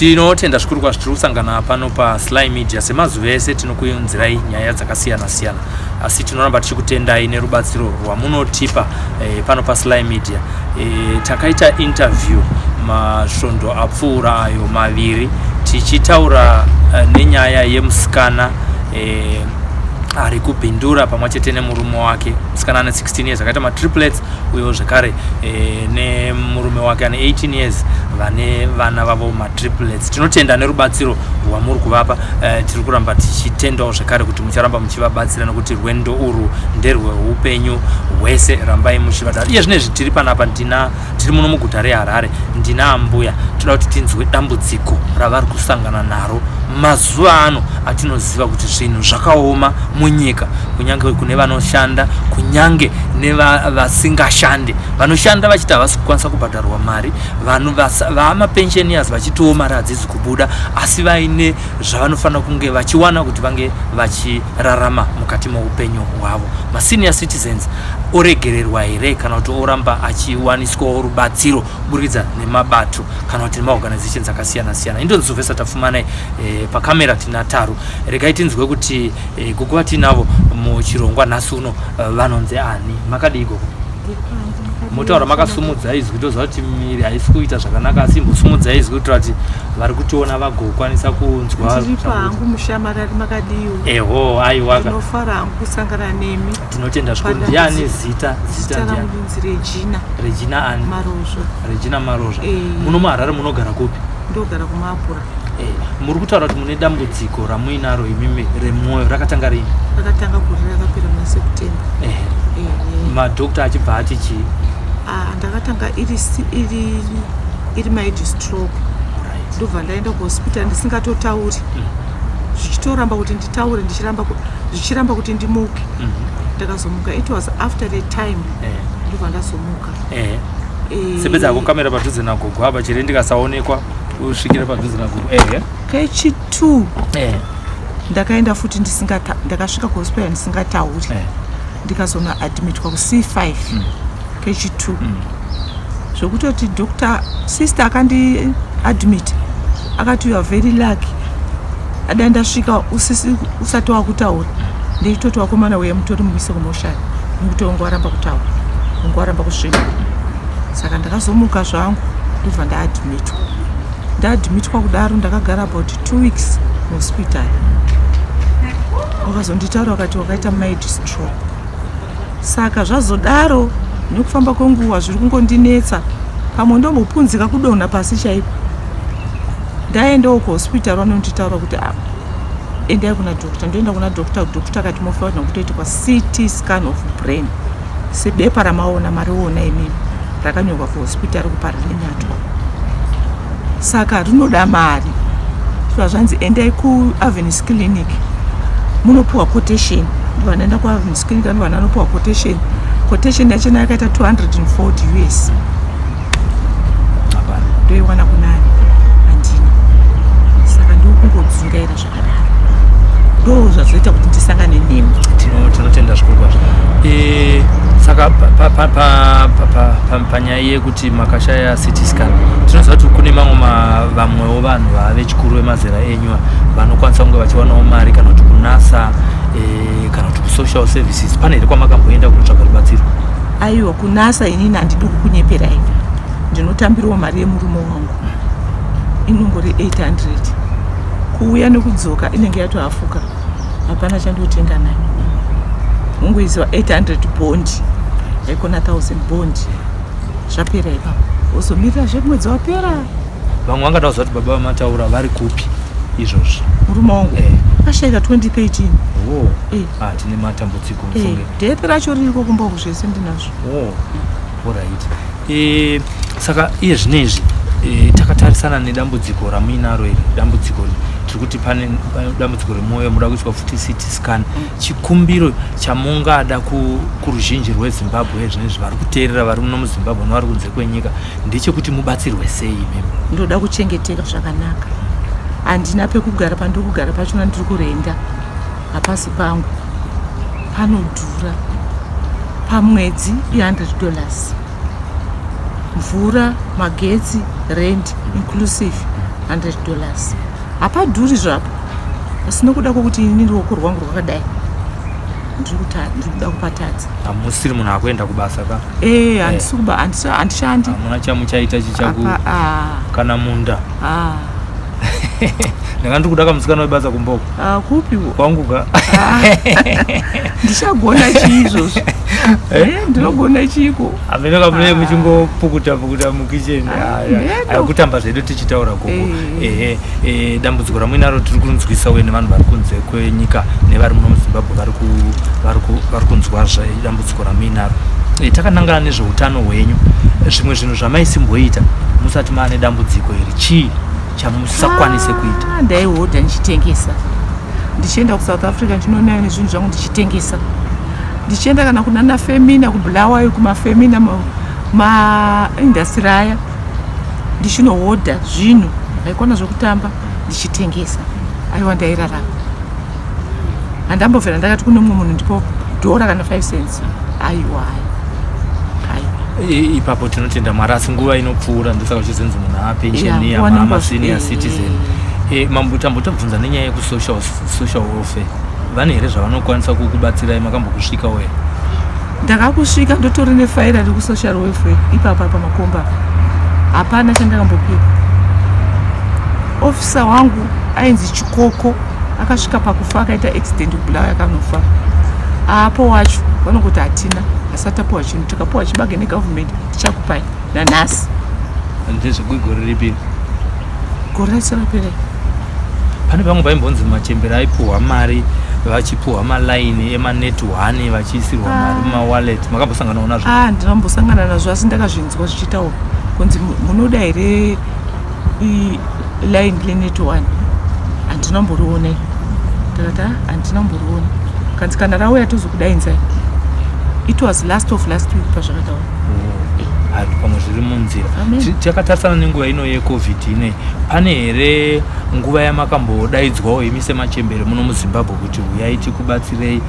Tinotenda zvikuru kwazvo tiri kusangana pano paSly Media. Semazuva ese tinokuunzirai nyaya dzakasiyana siyana, asi tinoramba tichikutendai nerubatsiro rwamunotipa pano paSly Media. Takaita interview masvondo apfuura ayo maviri tichitaura nenyaya yemusikana ari kuBindura pamwe chete nemurume wake. Musikana ane 16 years akaita matriplets, uyewo zvekare nemurume wake ane 18 years, vane vana vavo matriplets. Tinotenda nerubatsiro rwamuri kuvapa. Tiri kuramba tichitendawo zvekare kuti mucharamba muchivabatsira, nekuti rwendo urwu nderweupenyu hwese. Rambai muchivadaro. Iye zvinezvi tiri panapa, ndina tiri muno muguta reHarare, ndina ambuya. Toda kuti tinzwe dambudziko ravari kusangana naro mazuva ano atinoziva kuti zvinhu zvakaoma munyika, kunyange kune vanoshanda, kunyange nevasingashande. Vanoshanda vachiti havasi kukwanisa kubhadharwa mari, vanhu vamapensioners vachitiwo mari hadzizi kubuda, asi vaine zvavanofanira kunge vachiwana kuti vange vachirarama mukati meupenyu hwavo. Masenior citizens oregererwa here, kana kuti oramba achiwaniswawo rubatsiro kuburikidza nemabato kana kuti nemaorganizations akasiyana siyana? Indonzi Sylvester Tapfumanai. Pakamera tina Taru. Regai tinzwe kuti gogo vatinavo muchirongwa nhasi uno vanonzi ani. Makadii, gogo? Motaura makasumudza izwi. Toziva kuti miri haisi kuita zvakanaka, asi imbosumudza izwi kuitira kuti vari kutiona vagokwanisa kunzwa. Ndiripo hangu, mushamarari, makadiwo? Eho, aiwaka. Ndinofara hangu kusangana nemi. Tinotenda zvikuru. Ndiani zita? Zita ndiani? Rangu Regina. Regina ani? Marozva. Regina Marozva. Muno muHarare munogara kupi? Ndogara kuMaapura. Muri kutaura kuti mune dambudziko ramuinaro imimi remwoyo. Rakatanga rini? Rakatanga gore rakapera muna September. Madhokta achibva ati chii? Ah, ndakatanga iri mild stroke. Ndobva ndaenda kuhospital ndisingatotauri, zvichitoramba kuti nditaure, zvichiramba kuti ndimuke. Ndakazomuka, it was after the time, ndobva ndazomuka. Sebedza ako kamera padhuze nagogo apa, chiri ndikasaonekwa, usvikire padhuze nagogo. Ehe. Kechi2 ndakaenda futi ndakasvika kuhospital ndisingatauri. Ndikazonoadmitwa kuC5 kechi2, zvekutoti doctor, sister akandiadmit akati, "You are very lucky, ada ndasvika usati wakutaura, ndeichitoti wakomana uye mutori muise kumoshari, nekuti wangu waramba kutaura, wangu waramba kusvika." Saka ndakazomuka zvangu, ndobva ndaadmitwa. Ndaadmitwa kudaro, ndakagara about 2 weeks muhospital. Wakazonditaura wakati wakaita mild stroke. Saka zvazodaro, nekufamba kwenguva zviri kungondinetsa. Pamwe ndombopunzika kudonha pasi chaipo. Ndaendawo kuhospital, vanonditaura kuti, "Ah, endai kuna doctor." Ndoenda kuna doctor, doctor akati mofanira kutoitwa CT scan of brain, sebepa ramaona mariona imimi rakanyorwa kuhospital kuParirenyatwa. Saka rinoda mari. Saka zvanzi endai kuAvenues Clinic munopiwa quotation. Ndobva ndaenda kuAvenues Clinic, ndobva ndanopiwa quotation. Quotation yachona yakaita 240 US. Hapana. Ndoiwana kunani? Handina. Saka ndokungodzungaira zvakadaro, ndo zvazoita kuti ndisangane nemi. Tinotenda zvikuru kwazvo. Saka panyaya yekuti makashaya CT scan, tinoziva kuti kune mamwe vamwewo vanhu vavechikuru vemazera enyu vanokwanisa kunge vachiwanawo mari, kana kuti kuNASA, kana kuti kusocial services. Pane here kwamakamboenda kunotsvaga rubatsiro? Aiwa, kuNASA inini handidi kukunyeperai, ndinotambirawo mari yemurume wangu, inongori 800 kuuya nekudzoka, inenge yatohafuka, hapana chandotenga nayo. Ungoiziva 800 bond, haikona 1000 bond, zvapera ipapo, wozomirira zvemwedzi wapera. Vamwe vangada kuziva kuti baba vamataura vari kupi izvozvi? Murume wangu akashayika 2013. Oh. Ah, tine matambudziko, mufunge. Death racho ririko kumba uku, zvese ndinazvo. Oh, alright. Saka iye zvinezvi takatarisana nedambudziko ramuinaro iri, dambudziko iri tiri kuti pane dambudziko remwoyo, muda kuiswa futi CT scan. Chikumbiro chamungada kuruzhinji rweZimbabwe zvinezvi vari kuteerera, vari muno muZimbabwe nevari kunze kwenyika, ndechekuti mubatsirwe sei imimi? Ndoda kuchengeteka zvakanaka. Handina pekugara. Pandiri kugara pachona ndiri kurenda, hapasi pangu, panodhura. Pamwedzi i$100, mvura, magetsi, rent inclusive. 100 dollars hapadhuri zvapo asi nokuda kwokuti ini ruoko rwangu rwakadai ndiri kuda kupatadza. Hamusiri munhu akuenda kubasa ka? Eh, handisi kuba, handishandi. Hamuna chamuchaita chichaku kana munda? Ah. Ndanga ndiri kuda kamusikana webasa kumboko. Ah, kupi kwangu ka? Ah. Ndichagona chii izvozvo? Eh, ndinogona chiiko? Hameno kamunenge muchingopukuta pukuta mukicheni. Kutamba zvedu tichitaura koko. Ehe, dambudziko ramuinaro tiri kunzwisa uye nevanhu vari kunze kwenyika nevari muno muZimbabwe vari kunzwa dambudziko ramuinaro. Takanangana nezveutano hwenyu, zvimwe zvinhu zvamaisimboita musati maane dambudziko iri, chii chamusakwanise kuita? Ndaihodha ndichitengesa, ndichienda kuSouth Africa ndinoonana nezvinhu zvangu ndichitengesa, ndichienda kana kunana Femina kuBulawayo, kumaFemina maindastry aya, ndichinohodha zvinhu vaikona zvokutamba ndichitengesa. Aiwa, ndairarama. Handambobvira ndakati kune mumwe munhu ndipo dhora kana 5 cents. Aiwa, aiwa. Ipapo tinotenda Mwari, asi nguva inopfuura, ndosaka uchizonzi munhu apensheni, amasenior citizen. Mambo, tambotobvunza nenyaya yekusocial social welfare, vane here zvavanokwanisa kukubatsirai? Makambokusvikawo here? Ndakakusvika, ndotori nefaira riri kusocial welfare ipapa pamakomba. Hapana chandakambopiwa. Ofisa wangu ainzi Chikoko, akasvika pakufa, akaita accident kuBulawayo, akanofa. Apo wacho vanongoti hatina, asati tapiwa chinhu, tikapiwa chibage negovernment tichakupai. Nanhasi. Ndezvekuigore ripi? Gore rasirapera. Pane pamwe paimbonzi machembere aipuhwa mari, vachipuhwa malaini emanet one, vachiisirwa mari mumawallet. Makambosanganawo nazvo? Ah, ndinombosangana nazvo, asi ndakazvinzwa zvichiitawo kunzi munoda here line lenet one? Handina mboriona. Ndakati, "Ah, handina mboriona." Kanzi kana rauya tozokudainzai. It was last of last week pazvakataura. Hai, pamwe zviri munzira. Amen. Takatarisana nenguva ino yeCovid inei, pane here nguva yamakambodaidzwawo imi semachembere muno muZimbabwe kuti huyai tikubatsirei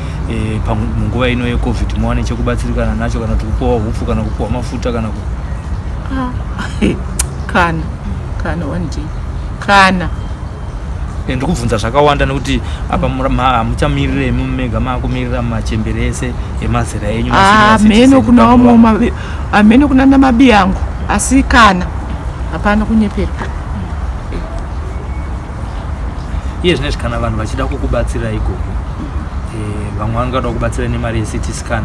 munguva ino yeCovid, muwane chekubatsirikana nacho, kana kuti kupuwa hupfu, kana kupuwa mafuta, kana ku Ah, kana one day, kana. Ndikubvunza zvakawanda nekuti apa hamuchamirire imi mega, maakumirira machembere ese emazera enyu, ma-senior Hameno citizen kuna panguva. vamwe, hameno kuna namabi yangu, asi kana hapana kunyeperwa. Iye zvinezvi kana vanhu vachida kukubatsira ikoko, vamwe vangada kukubatsira nemari yeCT scan,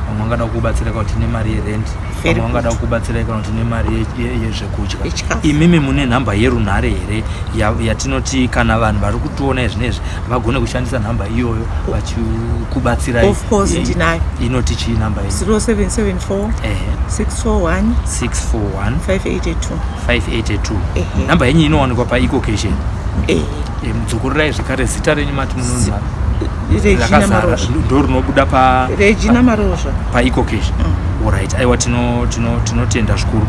vamwe vangada kukubatsira kana kuti nemari yerent, Very vamwe vangada good. kukubatsirai kana kuti nemari yezvekudya. Yechikafu. Imimi mune nhamba yerunhare here yatinoti kana vanhu vari kutiona izvinezvi vagone kushandisa nhamba iyoyo vachikubatsirai? Of course, ndinayo. Inoti chii nhamba iyi? 0774 641 641 582. 582. Ehe. Nhamba yenyu inowanikwa paEcoCash? Ehe. Mudzokorerai zvekare zita renyu, mati munonzi Regina rakazara Marozva. Ndo rinobuda pa Regina Marozva. paEcoCash. Alright, aiwa, tinotenda zvikuru.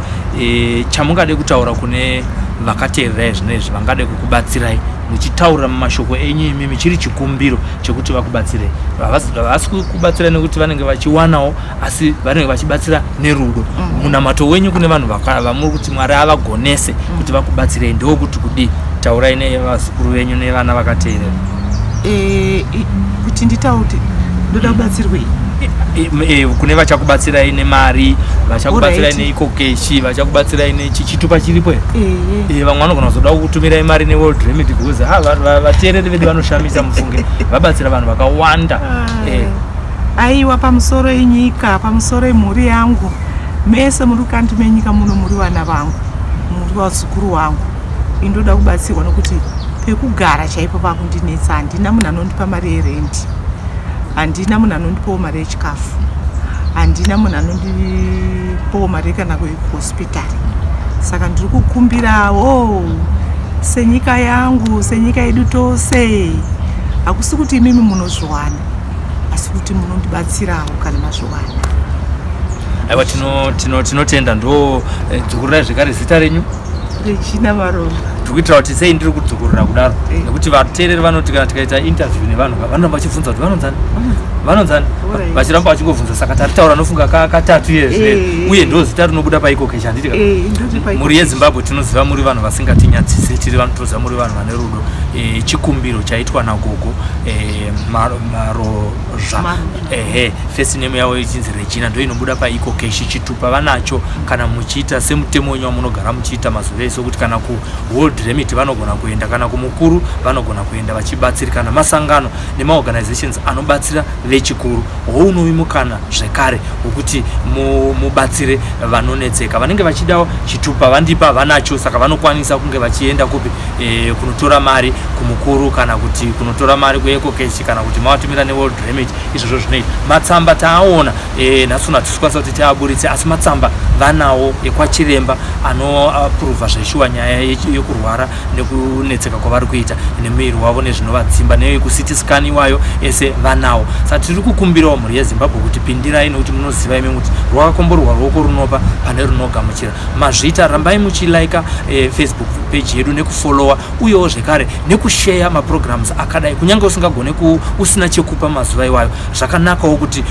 Chamungade kutaura kune vakateererai zvinezvi vangade kukubatsirai, muchitaurira mumashoko enyu imimi, chiri chikumbiro chekuti vakubatsirei? Havasi kubatsira nekuti vanenge vachiwanawo, asi vanenge vachibatsira nerudo. Munamato wenyu kune vanhu vamuri kuti Mwari avagonese kuti vakubatsirei ndokuti kudii? Taurai nevazukuru venyu nevana vakateerera. Kuti nditaure kuti ndoda kubatsirwei? Kune vachakubatsirai nemari, vachakubatsirai Alright. neEcoCash, vachakubatsirai nechitupa chiripo here? Ehe. Vamwe vanogona kuzoda kukutumirai mari neWorld Remedy because ha vateereri vedu vanoshamisa, mufunge, vabatsira vanhu vakawanda. Aiwa, pamusoro enyika, pamusoro emhuri yangu, mese muri kukandi menyika muno, muri vana vangu, muri vazukuru vangu. Indoda kubatsirwa nokuti pekugara chaipo pakundinetsa. Handina munhu anondipa mari yerendi, handina munhu anondipawo mari yechikafu, handina munhu anondipawo mari kana kuhospitari. Saka ndiri kukumbirawo senyika yangu, senyika yedu tose. Hakusi kuti imimi munozviwana, asi kuti munondibatsirawo kana mazviwana. Aiwa, tinotenda. Ndo dzokorerai zvekare zita renyu. Regina Marova. Ndiri kuitira kuti sei ndiri kudzokorora kudaro? Eh. Nekuti vateereri vanoti kana tikaita interview nevanhu, vanoramba vachibvunza kuti vanonzani. Vanonzani vachiramba vachingobvunza, saka taritaura nofunga katatu yezve eh. Uye ndo zita rinobuda paEcoCash, handiti? Eh, mhuri yeZimbabwe, tinoziva muri vanhu vasingatinyadzise, tiri vanhu toziva muri vanhu vane rudo. Chikumbiro chaitwa nagogo Marozva, ehe, first name yavo ichinzi Regina, ndo inobuda paEcoCash. Chitupa vanacho. Kana muchiita semutemo wenyu wamunogara muchiita mazuva ese, kuti kana kuWorld Remit vanogona kuenda, kana kumukuru vanogona kuenda vachibatsirikana, masangano nemaorganizations anobatsira vechikuru, hounovi mukana zvekare wekuti mubatsire vanonetseka vanenge vachidawo chitupa. Vandipa vanacho, saka vanokwanisa kunge vachienda kupi? Kunotora mari kumukuru, kana kuti kunotora mari kuEcoCash, kana kuti mavatumira neWorld Remit. Izvozvo zvinoita. Matsamba taaona nhasi uno, hatisi kukwanisa kuti tiaburitse, asi matsamba vanawo ekwachiremba anoapuruvha zveshuwa nyaya yekurwara nekunetseka kwavari kuita nemuviri wavo nezvinovadzimba, nekuCT scan iwayo ese vanawo. Saka tiri kukumbirawo mhuri yeZimbabwe kuti pindirai, nekuti munoziva imi kuti rwakakomborwa ruoko runopa pane runogamuchira. Mazvita, rambai muchilaika Facebook page yedu nekufollowa, uyewo zvekare nekusheya maprograms akadai. Kunyange usingagone, usina chekupa mazuva iwayo, zvakanakawo kuti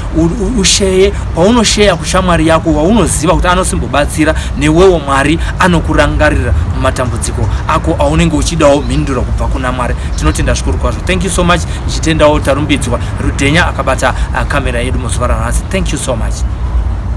usheye. Paunosheya kushamwari yako waunoziva kuti anosimbobatsira, newewo Mwari anokurangarira mumatambudziko ako aunenge uchidawo mhinduro kubva kuna Mwari. Tinotenda zvikuru kwazvo. Thank you so much. Ndichitendawo Tarumbidzwa Rudhenya akabata kamera yedu muzuva ranhasi. Thank you so much.